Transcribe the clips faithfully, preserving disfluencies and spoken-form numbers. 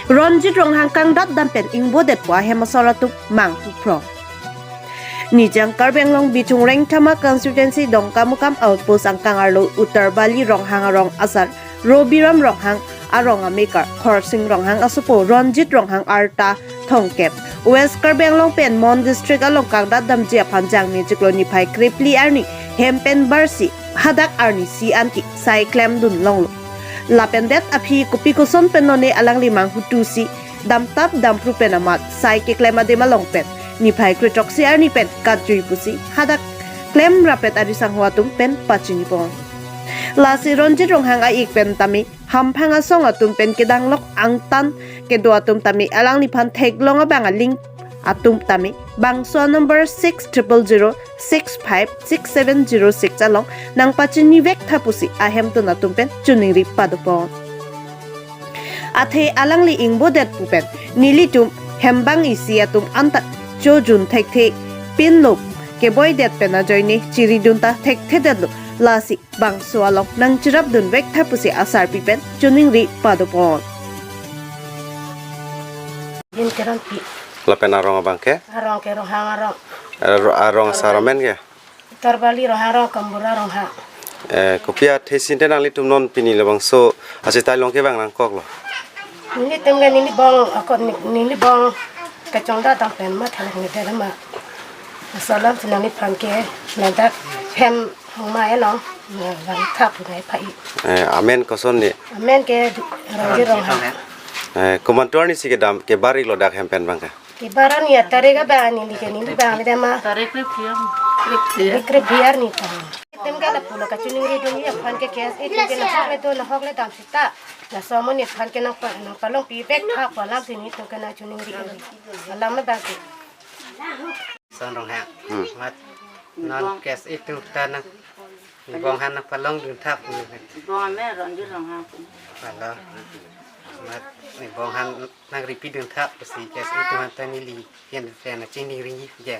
Ronjit Ronghang kangdat dam pen ingbodet pu ahem asor atum manghu phrong. Nijang Karbi Anglong Bichung Rengthama Constituency Dongkamukam Outpost angkang arlo Uttar Bali Ronghang arong asar Robiram Ronghang, arong amekar Khorsing Ronghang asopo Ronjit Ronghang arta thomkep West Karbi Anglong pen Mon District along kangdat damji aphan jangmi chiklo niphai krephli arni hem pen barsi hadak arni isi anke sai klemdun longlo. Lapen det aphi kopi koson pen lone alangli manghu tu si damtap damphru pen amat sai keklem adim along pen niphai krethroksi arni pen katjui pusi hadak klem rapet ari sangho atum pen pachini pon. Lasi Ronjit Ronghang a-ik pen tame hamphang asong atum pen kedang lok angtan kedo atum tame alangliphan theklong abang aling atum tame bangso number six triple zero six five six seven zero six along nangpachini vek tha pusi ahemtun atum pen choningri padopon. Athe alangli ingbodet pu pen nelitum hembang isi atum anta chojun thekthe pinlo, keboidet pen ajoine chiridun ta thekthedetlo, lasi bangso along nangcherapdun vek tha pusi asarpi pen choningri padopon. Jin Teronpi. Lapen arong abang ke? Arong ke Ronghang arong. Aro-, arong asar amen ke? Uttar Bali Ronghang arong, Kambura Ronghang. Eh, kopi athe sinte nanglitum non pini labangso asita along kevang nangkoklo? Nelitum ke neli bong, ako ni-, neli bong kachongdat dam pen ma thalak ni dera ma. Asalam si nangliphan ke ladak hem hongma along nangvang tha pu nai pai. Eh, amen koson ni? Amen ke Ronjit Ronghang. Eh, komantu arni si kedam kebar-iklo dak hem pen abang ke? Kebar arni atarik abang neli ke neli bang le dam ma. Tarik krephli. Tarik krephli arni ta. Nelitum ke lapulo kachoningridunji aphan ke K S A atum ke nahokle do nahokle dam sita. Laso amonit aphan ke nangpa-, nangpalongpi vek tha pu alam si nelitum ke nangchoningri. Alam abang ke. Son Ronghang. Hmm. Mat non K S A atum ta nang, bong han nangpalongdun tha pu. Bong amen Ronjit Ronghang pu. Palo. Mat bong han nangripidun tha pusi K S A atum aphan ta neli yen pen chiningri je.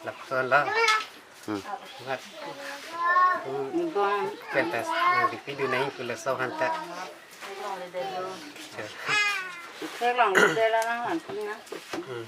Lapuson lo. Hmm. Mat. Bong. Pentas nangripidun nai pu laso aphan ta. Theklong le dela nang han pu na. Hmm.